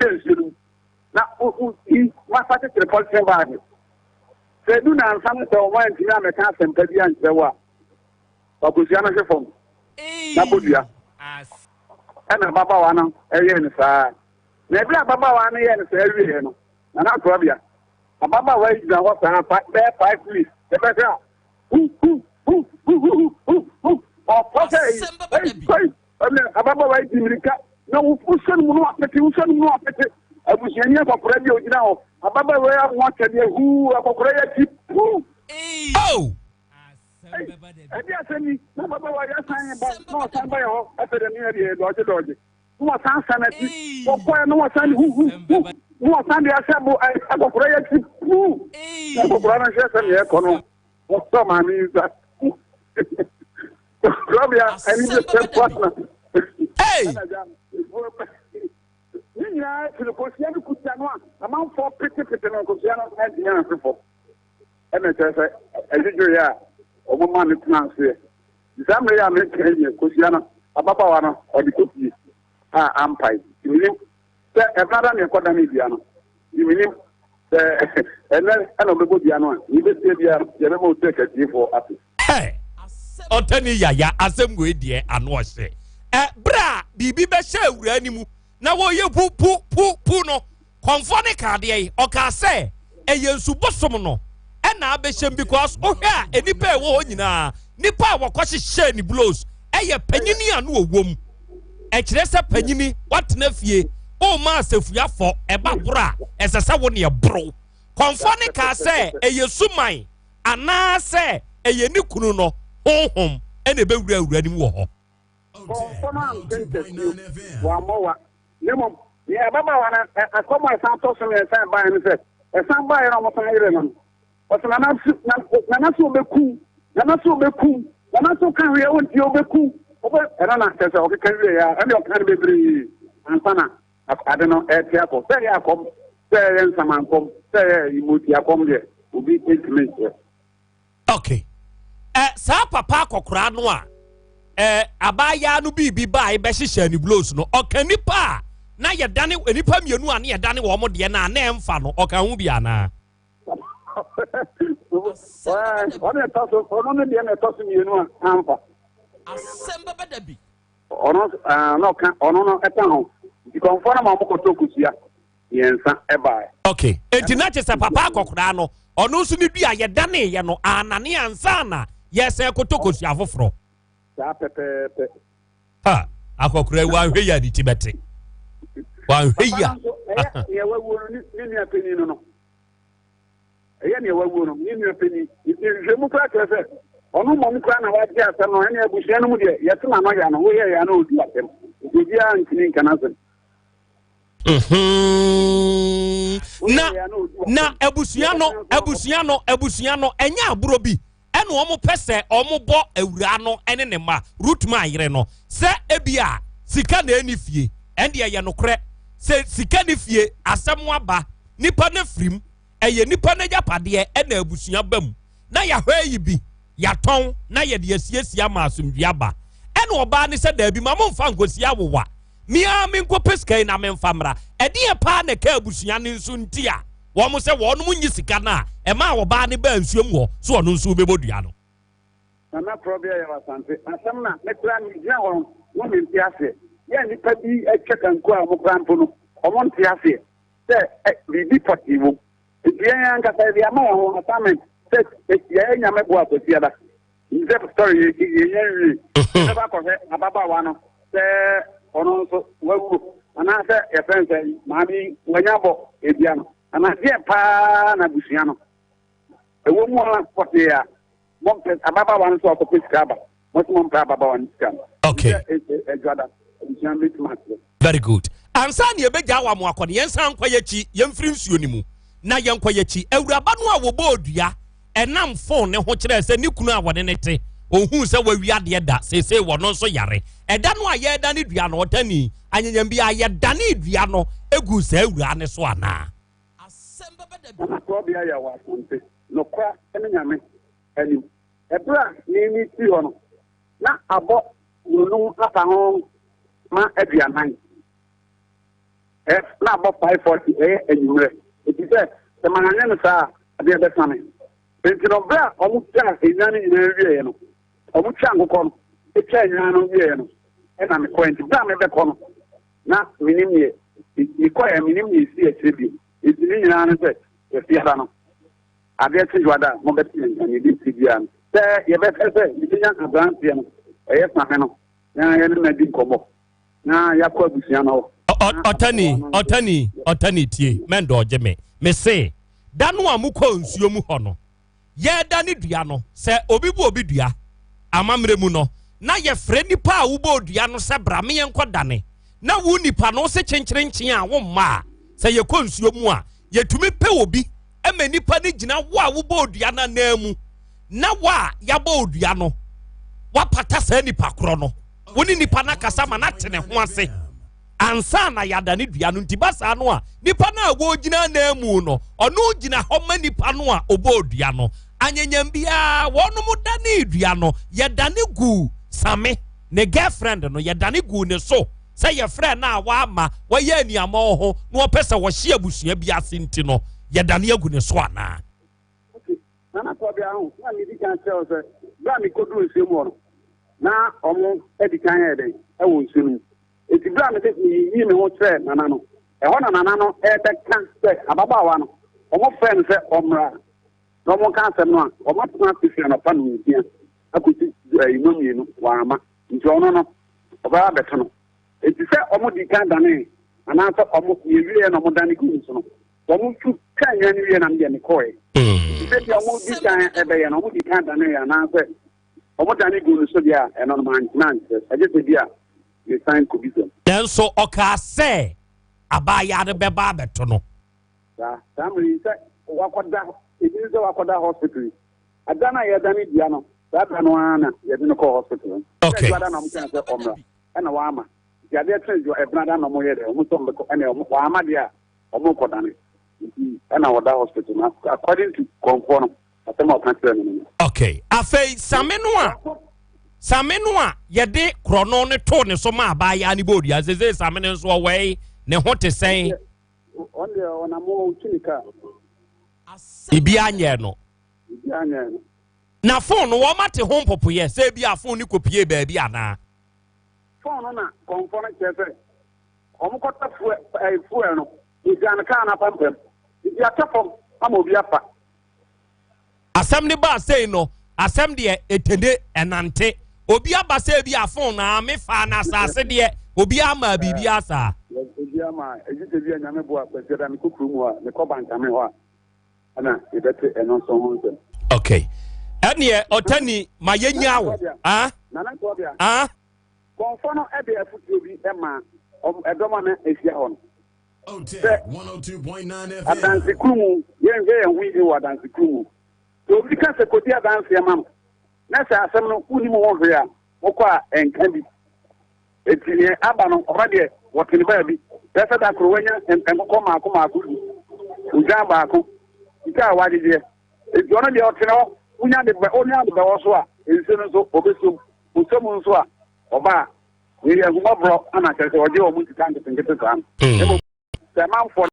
hyɛ nsuo no mu na woyi wafa kyekyere polythene bag. Sɛ edu nnansa no sɛ wɔn antumi ammɛka asɛmpa bi ankyerɛ wo a, fa kosua no hwe fam na bɔ dua. Ɛna ababaawa no yɛɛ no saa. Na ɛberɛ a ababaawa no yɛɛ no saa wieɛ no, Nana Akorabea, ababaawa yi gyina hɔ saa fa bɛyɛ 5 minutes, yɛbɛhwɛ a, hu hu hu hu hu hu hu, ɔpɔ sɛ yi, ei kɔi, ɛnna ababaawa yi di mirika na wosɔ no mu no apete, wosɔ no mu no apete. Abusuani akɔkora bi a ogyina hɔ, ababaawa yi aho atɛdeɛ huu, akɔkora yi akyi puu. Oh! Ɛde asɛm yi, na ababaawa yi asan ba, na ɔsan ba yɛ hɔ, afei deɛ ne yɛ deɛ dɔgye dɔgye. Na wɔsan san akyi, wɔkɔɛ na wɔsan de huhu hu, na wɔsan de ahyɛ bo akɔkora yi akyi puu. Na akɔkora no hwɛ sɛdeɛ ɛkɔ no, wɔsɔ maame yi nsa. Korabea ɛne bi sɛ mpo na. Hey! Ne nyinaa akyi no, kosua no kuta no a, amanfoɔ petepete no, kosua no antumi anhwe fam. Ɛna kyerɛ sɛ ɛdwodwoeɛ a wɔn ma no tena aseɛ. Saa mmerɛ yi a meka yi deɛ, kosua no, ababaawa no, ɔde kɔ fie a ampae. Nti menim sɛ ɛbra da na ɛkɔdane dua no. Nti menim sɛ ɛnɛ ɛna ɔbɛbɔ dua no a, ne bɛsie biara no, yɛbɛma otu akatiefoɔ ase. Ɛ ɔtani yaya asɛm wei deɛ ano ɔhye. Ɛ berɛ a biribi bɛhyɛ awuraa no mu na wɔyɛ pu pu pu pu no, kɔmfoɔ no kaa adeɛ yi, ɔkaa sɛ ɛyɛ nsu bosom no ɛna abɛhyɛm because wohwɛ a nnipa a ɛwɔ hɔ nyinaa, nipa a wɔkɔhyehyɛɛ ne blows ɛyɛ panyini a no ɔwom. Ɛkyerɛ sɛ panyini watena fie ɔma asafua fɔ ɛba boro a ɛsɛ sɛ wo ne ɛboro. Kɔmfoɔ no kaa sɛ ɛyɛ suman anaasɛ ɛyɛ ne kunu no honhom ɛna ɛbɛwura awura no mu wɔ hɔ. Kɔmfoɔ no ante ntasuo, wammɔ wa. Na mmom, nea ababaawa no, akɔm a ɛsan tɔ so mmiɛnsa a ɛbaeɛ no sɛ, ɛsan baeɛ na wɔsan yere no no, ɔsɛ nana so, nana so ɔbɛku, nana so ɔbɛku, nana so ka hwee a ɔntie ɔbɛku, ɔbɛ, ɛno na kyerɛ sɛ ɔkeka wie a, ɛne ɔka no bebree ansa na ade no ɛte akɔ. Sɛ ɛyɛ akɔm, sɛ ɛyɛ nsamankɔm, sɛ ɛyɛ imoti akɔm deɛ, obi ntumi nkyerɛ. Okay. Ɛ saa papa akɔkoraa no a ɛ abaayaa no biribi baa bɛhyehyɛ ne blows no, ɔka nipa a na yɛdane nipa mmienu a na yɛdane wɔn deɛ no a na ɛmfa no, ɔka ho bi anaa? Ɔno ɛtɔ so, ɔno ne deɛ na ɛtɔ so mmienu a amfa. Asɛm bɛba da bi. Ɔno na ɔka ɔno no ɛka ho. Nti kɔnfoɔ no ma wɔn kɔtɔ kosua mmiɛnsa ɛbaeɛ. Okay, enti na kyerɛ sɛ papa akɔkoraa no, ɔno nso ne dua yɛdaneeɛ no anane ansa na yɛsɛn kɔtɔ kosua foforɔ. Saa pɛpɛɛpɛ. Ha, akɔkoraa yi wanhwɛ yi a ne ti bɛte. Wanhwɛ yi a. Papa no nso, ɛyɛ nea wawuo no ne nua panin no no. Ɛyɛ nea wawuo no ne nua panin. Nhwehwɛmu koraa kyerɛ sɛ ɔno mmom koraa na wagye asɛm no. Ɛne abusua no mu deɛ yɛte n'ano ya no, woyɛ yɛ na ɔdi asɛm. Nti obiara ntumi nka n'asɛm. Na na abusua no abusua no abusua no ɛnyɛ aborɔ bi ɛna wɔn pɛ sɛ wɔn bɔ awuraa no ɛne ne mma Ruth maa yere no sɛ ebi a sika na ɛni fie. Ɛnde ɛyɛ nokorɛ sɛ sika ni fie, asɛm aba, nipa no firim, ɛyɛ nipa no agyapadeɛ ɛna abusua ba mu na yɛahwɛ ayi bi yɛatɔn na yɛde asiesie ama asomdwie aba. Ɛna ɔbaa ne sɛ daabi, ma momfa nkɔsi awowa, me ara menkɔpɛ sika yi na memfa mmra. Ɛdeɛ paa na ɛka abusua no nso nti a wɔn sɛ wɔnom nyi sika no a ɛmaa ɔbaa no baa nsuom hɔ so ɔno nso bɛbɔ dua no. Nana Korɔbea yɛ Asante asɛm na me koraa me gyina hɔ no na me nte aseɛ. Yɛ a nnipa bi atwa kanko a wɔn koraa mpo no wɔn nte aseɛ sɛ biribi pɔtee wom. Nti yɛn ankasa yɛde ama yɛn ho assignment sɛ yɛyɛ Nyame boa Kwasiada. Sɛ story yɛ yɛnya nwie. Yɛbɛba akɔhwɛ ababaawa no sɛ ɔno nso wawuo anaasɛ yɛfrɛ no sɛ maame yi wanya bɔ edua no anaa deɛ paa na abusua no ɛwɔ mu a pɔtee a mompɛ ababaawa no nso akɔpɛ sika aba mo nso mompɛ ababaawa no sika no. Okay. Adwada abusua no bɛtumi aseɛ. Very good. Ansa na yɛbɛgyaa wa mo akɔ no, yɛnsan nkɔ yɛakyi, yɛmfiri nsuo no mu na yɛnkɔ yɛakyi. Awuraba no a wɔbɔɔ dua ɛnam fon ne ho kyerɛɛ sɛ ne kunu a wɔne ne te, ɔhuu sɛ wawi adeɛ da, seesei wɔno nso yare. Ɛda no a yɛredane dua no, ɔdani, anyanyam biara, yɛdanee dua no guu saa awuraa no so anaa? Nana Korɔbea yɛ wɔ Asante, nokora ne Nyame anim. Ɛberɛ a me me firi hɔ no, na abɔ nnɔnum aka ho ma 40. Ɛ na abɔ 5:40, ɛyɛ anwummerɛ. Ɛti sɛ manyɛ no saa a, adeɛ bɛsa me. Nti no, berɛ a ɔmo twa nnwan no nyinaa wieɛ no, ɔmo twa nkokɔ no, ɛtwa nnwan no wieɛ no, ɛna mekɔɛ. Nti berɛ a mebɛkɔ no, na menim neɛ mekɔɛ, menim neɛ ɛsi akyire bio. Nti ne nyinaa no, sɛ yɛfiada no adeɛ kye dwoada a, mobɛte yɛn nka. Ne de ti biara no, sɛ yɛbɛpɛ sɛ yɛbɛnya aberanteɛ no, ɛyɛ same no, na yɛne no adi nkɔmmɔ na yɛakɔ abusua no hɔ. Ɔtani, ɔtani, ɔtani, tie, mɛndɔ ɔgye me. Me se da no a mokɔ nsuo mu hɔ no, yɛda ne dua no sɛ obi bu obi dua amammerɛ mu no, na yɛfrɛ nipa a wobɔ dua no sɛ bra me yɛnkɔ dane, na wo nipa no sɛ kyenkyerenkyen a womma a, sɛ yɛkɔ nsuo mu a, yɛtumi pɛ obi ma nipa no gyina wo a wobɔ dua no anan mu, na wo a yɛabɔ dua no wapata saa nipa korɔ no, wo ne nipa no akasa ma no ate ne ho ase ansa na yɛada ne dua no. Nti ba saa no a, nipa no a wɔgyina anan mu no, ɔno gyina hɔ ma nipa no a ɔbɔ dua no. Anyanyam biara wɔnom dane dua no, yɛdane gu Same ne girlfriend no, yɛdane gu ne so sɛ yɛfrɛ no a wama wɔyɛ aniamɔ ho na wɔpɛ sɛ wɔhye abusua bi ase, nti no yɛdane agu ne so anaa? Nana Kɔbea ho na medi kan kyerɛ wo sɛ berɛ a mekɔduru nsuo mu hɔ no, na ɔmo adi kan yɛ dɛn ɛwɔ nsuo no mu. Enti berɛ a mede meyii me ho kyerɛɛ nana no, ɛhɔ na nana no ɛbɛka sɛ ababaawa no, ɔmo frɛ no sɛ ɔmmra na ɔmo nka asɛm no a, ɔmo atena ase fi anɔpa 6 akɔsi 2:00, wɔama. Nti ɔno no ɔbɛba abɛto no. Enti sɛ ɔmo di kan dane anaasɛ ɔmo yɛwie na ɔmo dane gu ne so no, ɔmo tu twa nnwa no wie na medeɛ mekɔɛ. Nti sɛ bia ɔmo di kan ɛbɛyɛ no, ɔmo di kan dane anaasɛ ɔmo dane gu no so deɛ a, ɛno no mantena ankyerɛ, ɛgye sɛ bi a mesan kɔbisɛm. Nanso ɔkaa sɛ abaayaa no bɛba abɛto no. Saa mmere yi sɛ wakɔda, ebi sɛ wakɔda hospital yi, ada no a yɛdane dua no, saa da no ara na yɛde no kɔɔ hospital no. Sɛ dua da na ɔmo kyɛn sɛ ɔmmra, ɛna wama. Nti adeɛ kyɛn dua ɛbena da na ɔmo yɛ dɛ ɔmo sɛ ɔmo bɛkɔ, ɛna ɔmo wama deɛ a ɔmo kɔdane. Nti ɛna ɔda hospital no, according to kɔnfoɔ no asɛm a ɔka kyerɛ no. Okay, afei Same no a yɛde korɔno no too ne so ma abaayaa ne bɔ odua sese, Same no nso ɔwɔe, ne ho te sɛn? Ɔno deɛ, ɔnam ɔtwi ne kaa. Ibi anyɛ no? Ibi anyɛ no. Na phone no, wɔn ate ho mpopoyɛ sɛ ebi a phone no kɔpie baabi anaa? Phone no na kɔnfoɔ no kyerɛ sɛ ɔmo kɔtɔ fuel, ɛɛ fuel no, egya no kaa n'apampam nti atɔ fam ama obi afa. Asɛm ne baa sei no, asɛm deɛ etene ɛnante, obi aba sɛ ebi a phone na ame fa na asase deɛ, obi ama biribi asa. Obi ama egyi sɛ bi a Nyame boa kwasi da mekɔ kurom hɔ a, mekɔ Bankame hɔ a, ɛna yɛbɛte ɛno nso ho nsɛm. Okay, ɛneɛ ɔtani ma yɛnya wo ah. Nana Kɔbea. Ah. Kɔnfɔ no ɛde afutuo bi ɛma ɛdɔm a na ehyia hɔ no sɛ adansekuru mu, yɛnhwɛ yɛn ho yie wɔ adansekuru mu. Sɛ obi ka sɛ kɔdi adanseɛ ma no, na sɛ asɛm no wonim ho hwee a, wokɔ a ɛnka bi. Eti neɛ aba no, ɔba deɛ wɔtene baabi pɛ sɛ da koro wanya nkokɔ maako maako du, odwan baako, sika a wagyegyeɛ. Eti ɔno deɛ ɔtene hɔ, wonya de bɛ, wonya de bɛwɔ so a, nsuo no nso ɔbɛsom ɔsom nso a, ɔba a yɛyɛ ahumɔborɔ ana kyerɛ sɛ ɔgye wɔn sika nketenkete saa no. Mmom sɛ manfoɔ